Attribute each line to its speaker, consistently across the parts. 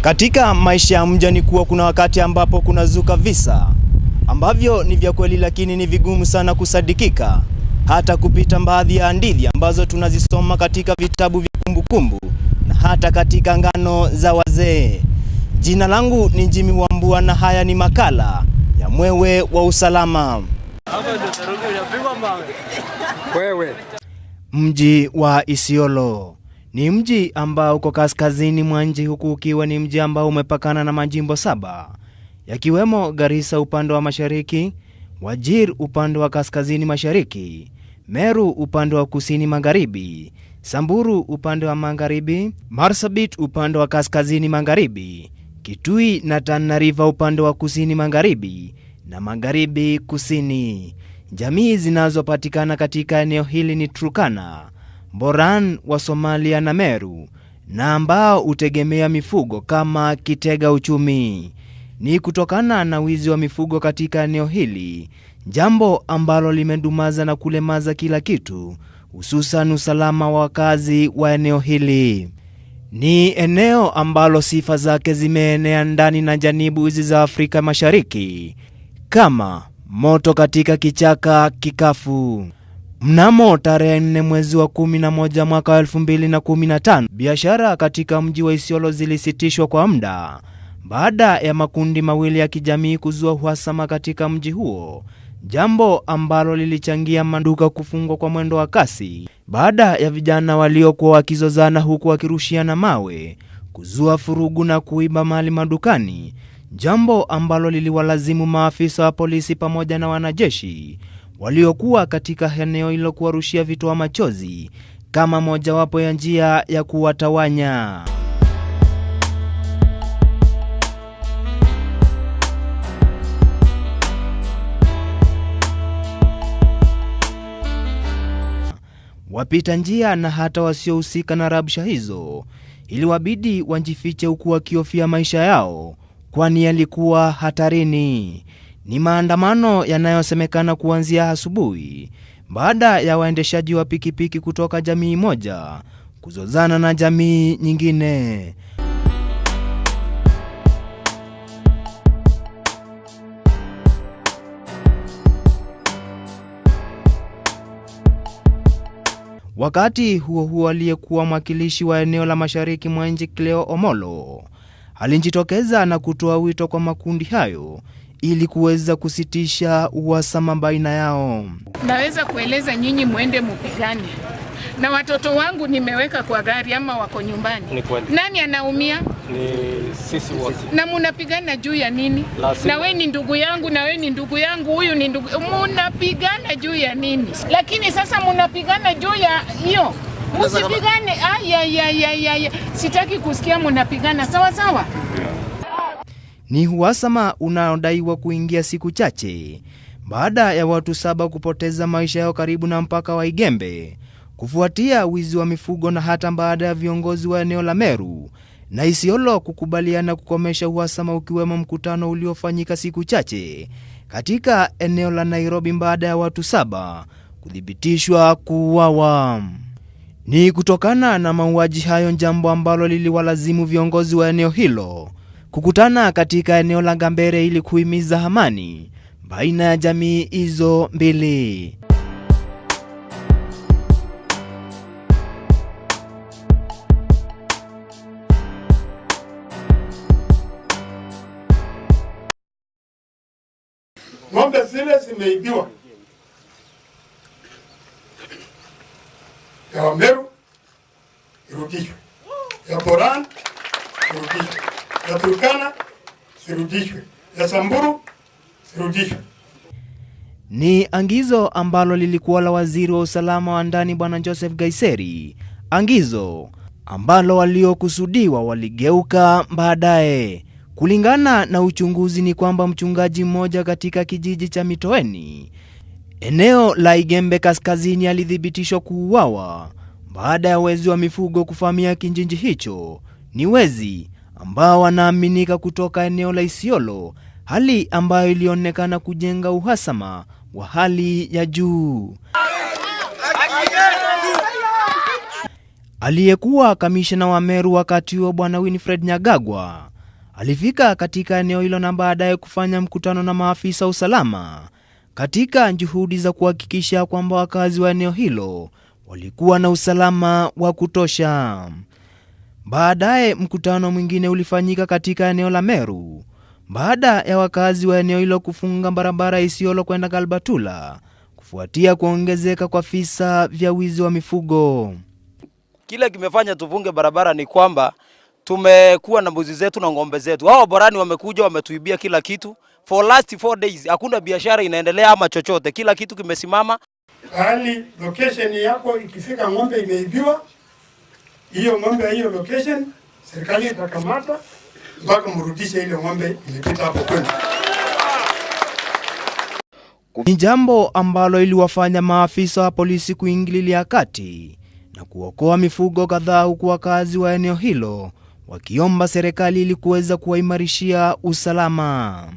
Speaker 1: Katika maisha ya mja ni kuwa kuna wakati ambapo kunazuka visa ambavyo ni vya kweli, lakini ni vigumu sana kusadikika, hata kupita baadhi ya hadithi ambazo tunazisoma katika vitabu vya kumbukumbu na hata katika ngano za wazee. Jina langu ni Jimmy Wambua na haya ni makala ya Mwewe wa Usalama.
Speaker 2: Wewe.
Speaker 1: Mji wa Isiolo ni mji ambao uko kaskazini mwa nchi, huku ukiwa ni mji ambao umepakana na majimbo 7 yakiwemo Garissa upande wa mashariki, Wajir upande wa kaskazini mashariki, Meru upande wa kusini magharibi, Samburu upande wa magharibi, Marsabit upande wa kaskazini magharibi, Kitui na Tana River upande wa kusini magharibi na magharibi kusini. Jamii zinazopatikana katika eneo hili ni Turkana, Boran wa Somalia na Meru, na ambao hutegemea mifugo kama kitega uchumi. Ni kutokana na wizi wa mifugo katika eneo hili, jambo ambalo limedumaza na kulemaza kila kitu, hususan usalama wa wakazi wa eneo hili. Ni eneo ambalo sifa zake zimeenea ndani na janibu hizi za Afrika Mashariki kama moto katika kichaka kikafu. Mnamo tarehe 4 mwezi wa 11 mwaka wa 2015, biashara katika mji wa Isiolo zilisitishwa kwa muda baada ya makundi mawili ya kijamii kuzua uhasama katika mji huo, jambo ambalo lilichangia maduka kufungwa kwa mwendo wa kasi baada ya vijana waliokuwa wakizozana huku wakirushiana mawe kuzua furugu na kuiba mali madukani, jambo ambalo liliwalazimu maafisa wa polisi pamoja na wanajeshi waliokuwa katika eneo hilo kuwarushia vitoa machozi kama mojawapo ya njia ya kuwatawanya. Wapita njia na hata wasiohusika na rabsha hizo iliwabidi wajifiche huku wakihofia maisha yao, kwani yalikuwa hatarini. Ni maandamano yanayosemekana kuanzia asubuhi baada ya waendeshaji wa pikipiki kutoka jamii moja kuzozana na jamii nyingine. Wakati huo huo, aliyekuwa mwakilishi wa eneo la mashariki mwa nchi Cleo Omolo alijitokeza na kutoa wito kwa makundi hayo ili kuweza kusitisha uhasama baina yao.
Speaker 3: Naweza kueleza nyinyi muende mupigane na watoto wangu nimeweka kwa gari ama wako nyumbani.
Speaker 4: Ni kweli.
Speaker 3: Nani anaumia?
Speaker 4: Ni sisi wote.
Speaker 3: Na munapigana juu ya nini?
Speaker 4: Lazima.
Speaker 3: Na we ni ndugu yangu, na we ni ndugu yangu, huyu ni ndugu. Munapigana juu ya nini? Lakini sasa munapigana juu ya hiyo. Musipigane. Ay. Sitaki kusikia munapigana. Sawa sawa.
Speaker 1: Ni uhasama unaodaiwa kuingia siku chache baada ya watu 7 kupoteza maisha yao karibu na mpaka wa Igembe kufuatia wizi wa mifugo, na hata baada ya viongozi wa eneo la Meru na Isiolo kukubaliana kukomesha uhasama, ukiwemo mkutano uliofanyika siku chache katika eneo la Nairobi baada ya watu 7 kuthibitishwa kuuawa. Ni kutokana na mauaji hayo, jambo ambalo liliwalazimu viongozi wa eneo hilo kukutana katika eneo la Gambere ili kuhimiza amani baina ya jamii hizo mbili.
Speaker 2: Ng'ombe zile zimeibiwa ya Wameru irudishwe, ya Boran irudishwe, ya Turkana zirudishwe, ya Samburu zirudishwe.
Speaker 1: Ni angizo ambalo lilikuwa la waziri wa usalama wa ndani Bwana Joseph Nkaissery, angizo ambalo waliokusudiwa waligeuka baadaye. Kulingana na uchunguzi ni kwamba mchungaji mmoja katika kijiji cha Mitoeni eneo la Igembe kaskazini alithibitishwa kuuawa baada ya wezi wa mifugo kuvamia kijiji hicho. Ni wezi ambao wanaaminika kutoka eneo la Isiolo, hali ambayo ilionekana kujenga uhasama wa hali ya juu. Aliyekuwa kamishna wa Meru wakati huo Bwana Winfred Nyagagwa alifika katika eneo hilo na baadaye kufanya mkutano na maafisa usalama katika juhudi za kuhakikisha kwamba wakazi wa eneo hilo walikuwa na usalama wa kutosha. Baadaye mkutano mwingine ulifanyika katika eneo la Meru baada ya wakazi wa eneo hilo kufunga barabara Isiolo kwenda Galbatula kufuatia kuongezeka kwa visa vya wizi wa mifugo.
Speaker 4: Kile kimefanya tufunge barabara ni kwamba tumekuwa na mbuzi zetu na ng'ombe zetu. Hao Borani wamekuja wametuibia kila kitu. For last 4 days hakuna biashara inaendelea ama chochote. Kila kitu kimesimama.
Speaker 2: Hali location yako ikifika ng'ombe imeibiwa, hiyo ng'ombe hiyo location serikali itakamata mpaka mrudishe ile ng'ombe ilipita hapo kwenu.
Speaker 1: Ni jambo ambalo iliwafanya maafisa wa polisi kuingililia kati na kuokoa mifugo kadhaa, huku wakazi wa eneo hilo wakiomba serikali ili kuweza kuwaimarishia usalama.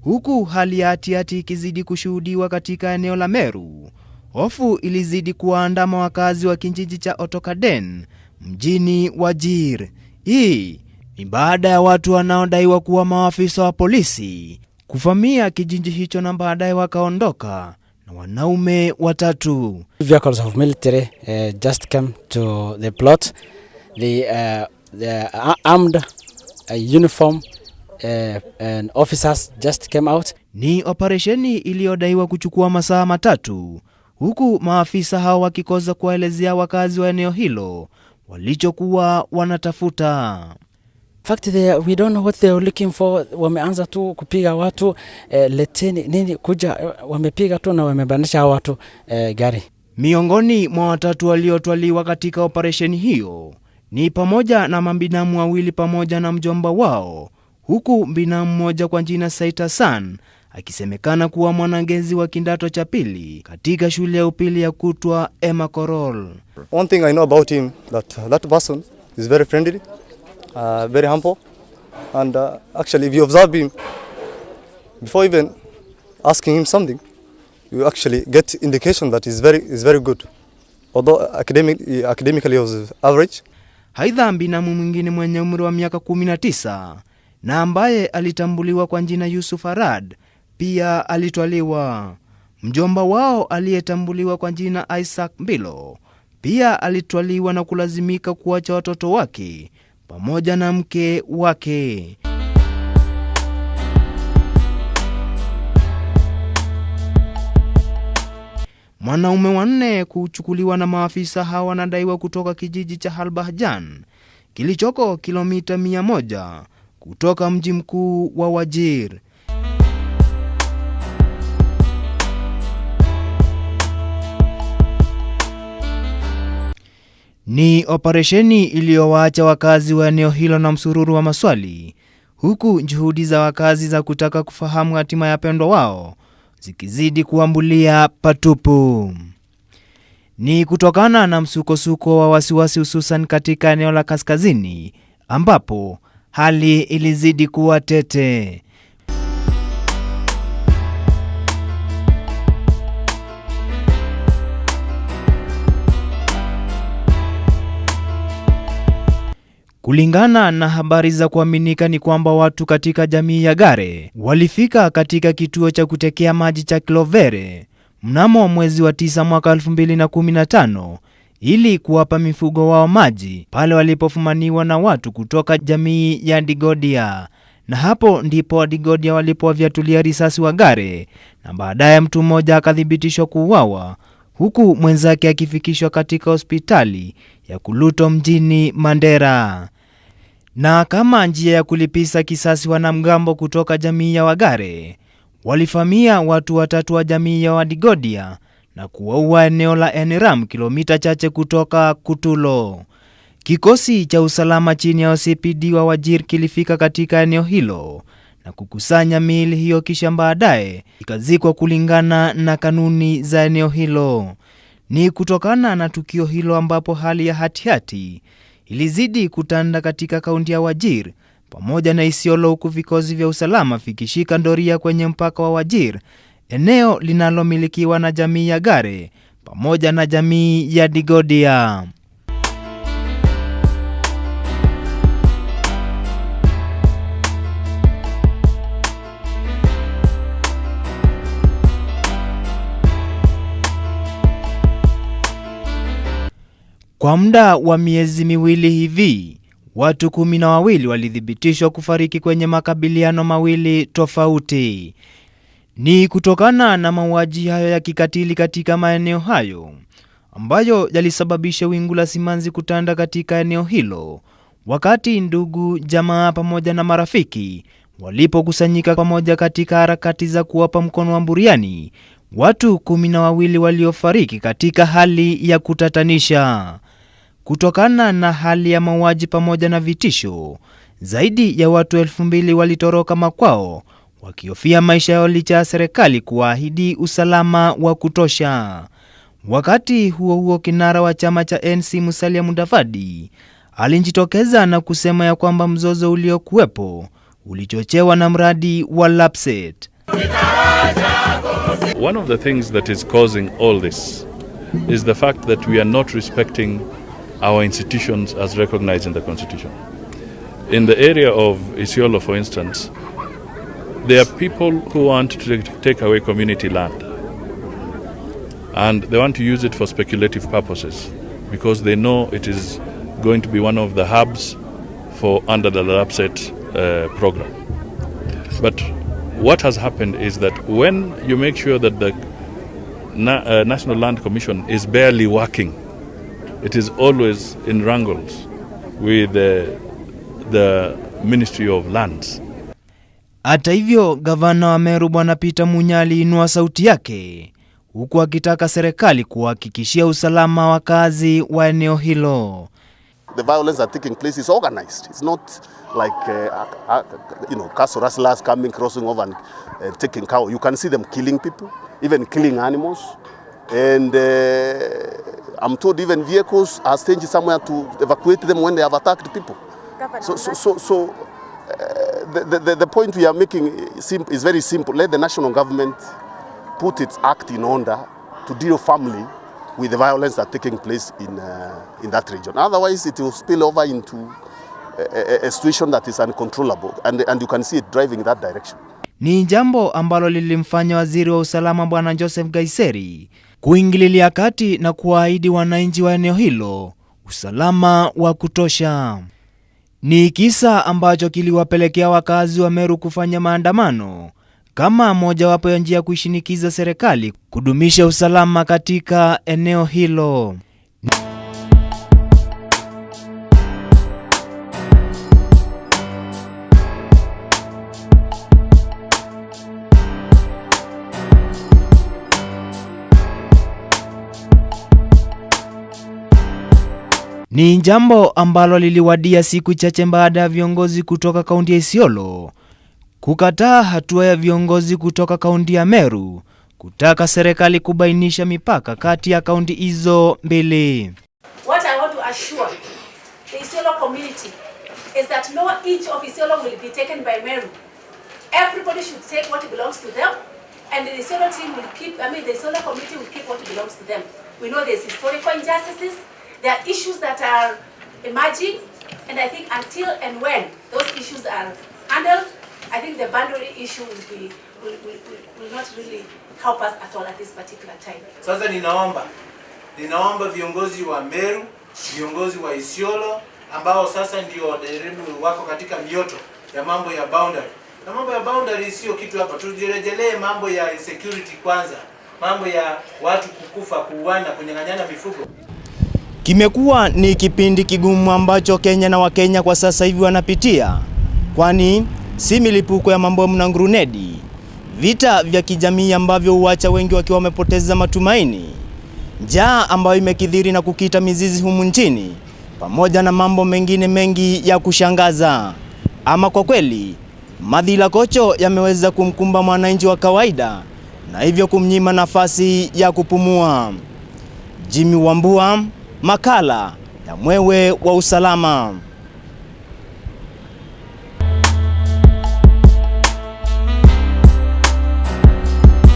Speaker 1: Huku hali ya hatihati ikizidi kushuhudiwa katika eneo la Meru, hofu ilizidi kuwaandama wakazi wa kijiji cha Otokaden mjini Wajir. Hii ni baada ya watu wanaodaiwa kuwa maafisa wa polisi kuvamia kijiji hicho na baadaye wakaondoka na wanaume watatu.
Speaker 5: Vehicles of military just came to the plot. The armed uniform and officers just came out.
Speaker 1: Ni operesheni iliyodaiwa kuchukua masaa matatu, huku maafisa hao wakikosa kuwaelezea wakazi wa eneo hilo walichokuwa wanatafuta.
Speaker 5: In fact, we don't know what they are looking for. Wameanza tu kupiga watu, leteni nini kuja, wamepiga tu na wamebandisha watu gari.
Speaker 1: Miongoni mwa watatu waliotwaliwa katika operesheni hiyo ni pamoja na mabinamu wawili pamoja na mjomba wao, huku binamu mmoja kwa jina Saita San akisemekana kuwa mwanangezi wa kidato cha pili katika shule ya upili ya kutwa Emma Korol.
Speaker 6: One thing I know about him, that person is very friendly, very humble, and actually if you observe him before even asking him something, you actually get indication that he's very good, although academically he was average.
Speaker 1: Aidha, binamu mwingine mwenye umri wa miaka 19 na ambaye alitambuliwa kwa jina Yusuf Arad pia alitwaliwa. Mjomba wao aliyetambuliwa kwa jina Isaac Mbilo pia alitwaliwa na kulazimika kuacha watoto wake pamoja na mke wake. Mwanaume wanne kuchukuliwa na maafisa hawa wanadaiwa kutoka kijiji cha Halbahjan kilichoko kilomita 100 kutoka mji mkuu wa Wajir. Ni operesheni iliyowaacha wakazi wa eneo hilo na msururu wa maswali, huku juhudi za wakazi za kutaka kufahamu hatima ya pendwa wao zikizidi kuambulia patupu. Ni kutokana na msukosuko wa wasiwasi hususan katika eneo la kaskazini ambapo hali ilizidi kuwa tete. Kulingana na habari za kuaminika ni kwamba watu katika jamii ya Gare walifika katika kituo cha kutekea maji cha Clovere mnamo mwezi wa 9 mwaka 2015 ili kuwapa mifugo wao maji pale walipofumaniwa na watu kutoka jamii ya Digodia. Na hapo ndipo Digodia walipowavyatulia risasi wa Gare na baadaye mtu mmoja akathibitishwa kuuawa huku mwenzake akifikishwa katika hospitali ya Kuluto mjini Mandera. Na kama njia ya kulipisa kisasi, wanamgambo kutoka jamii ya Wagare walivamia watu watatu wa jamii ya Wadigodia na kuwaua eneo la Enram, kilomita chache kutoka Kutulo. Kikosi cha usalama chini ya OCPD wa Wajir kilifika katika eneo hilo na kukusanya miili hiyo kisha baadaye ikazikwa kulingana na kanuni za eneo hilo. Ni kutokana na tukio hilo ambapo hali ya hatihati ilizidi kutanda katika kaunti ya Wajir pamoja na Isiolo, huku vikosi vya usalama vikishika doria kwenye mpaka wa Wajir, eneo linalomilikiwa na jamii ya Gare pamoja na jamii ya Digodia. Kwa muda wa miezi miwili hivi, watu 12 walithibitishwa kufariki kwenye makabiliano mawili tofauti. Ni kutokana na mauaji hayo ya kikatili katika maeneo hayo ambayo yalisababisha wingu la simanzi kutanda katika eneo hilo, wakati ndugu, jamaa pamoja na marafiki walipokusanyika pamoja katika harakati za kuwapa mkono wa buriani watu 12 waliofariki katika hali ya kutatanisha. Kutokana na hali ya mauaji pamoja na vitisho, zaidi ya watu 2000 walitoroka makwao wakihofia maisha yao licha ya serikali kuahidi usalama wa kutosha. Wakati huo huo, kinara wa chama cha NC Musalia Mudavadi alijitokeza na kusema ya kwamba mzozo uliokuwepo ulichochewa na mradi wa Lapsset.
Speaker 7: One of the things that is causing all this is the fact that we are not respecting our institutions as recognized in the Constitution. In the area of Isiolo, for instance, there are people who want to take away community land, and they want to use it for speculative purposes because they know it is going to be one of the hubs for under the Lapsset program. But what has happened is that when you make sure that the National Land Commission is barely working, it is always in wrangles with the Ministry of Lands.
Speaker 1: Hata hivyo, gavana wa Meru Bwana Peter Munya aliinua sauti yake huku akitaka serikali kuhakikishia usalama wakazi wa eneo hilo.
Speaker 8: The violence that taking place is organized. It's not like cattle rustlers coming, crossing over and taking cow. You can see them killing people, even killing animals. And I'm told even vehicles are staged somewhere to evacuate them when they have attacked people. So the point we are making is very simple. Let the national government put its act in order to deal firmly with the violence that taking place in that region. Otherwise, it will spill over into a situation that is uncontrollable, and you can see it driving that direction.
Speaker 1: Ni jambo ambalo lilimfanya waziri wa usalama Bwana Joseph Gaiseri kuingililia kati na kuahidi wananchi wa eneo hilo usalama wa kutosha. Ni kisa ambacho kiliwapelekea wakazi wa Meru kufanya maandamano kama mojawapo ya njia ya kuishinikiza serikali kudumisha usalama katika eneo hilo. Ni jambo ambalo liliwadia siku chache baada ya viongozi kutoka kaunti ya Isiolo kukataa hatua ya viongozi kutoka kaunti ya Meru kutaka serikali kubainisha mipaka kati ya kaunti hizo mbili.
Speaker 9: What I want to assure the Isiolo community is that no inch of Isiolo will be taken by Meru. Everybody should take what belongs to them, and the Isiolo team will keep, I mean the Isiolo community will keep what belongs to them. We know there's historical injustices, there are issues that are emerging, and I think until and when those issues are handled, I think the boundary issue will not really help us at all at this particular time.
Speaker 10: Sasa ninaomba viongozi wa Meru, viongozi wa Isiolo ambao sasa ndio wanajaribu wako katika mioto ya mambo ya boundary. Na mambo ya boundary sio kitu hapa, tujirejelee mambo ya insecurity kwanza, mambo ya watu kukufa, kuuana, kunyang'anyana mifugo.
Speaker 1: Kimekuwa ni kipindi kigumu ambacho Kenya na Wakenya kwa sasa hivi wanapitia, kwani si milipuko ya mabomu na gurunedi, vita vya kijamii ambavyo huacha wengi wakiwa wamepoteza matumaini, njaa ambayo imekithiri na kukita mizizi humu nchini, pamoja na mambo mengine mengi ya kushangaza. Ama kwa kweli, madhila kocho yameweza kumkumba mwananchi wa kawaida na hivyo kumnyima nafasi ya kupumua. Jimmy Wambua, makala ya Mwewe wa Usalama.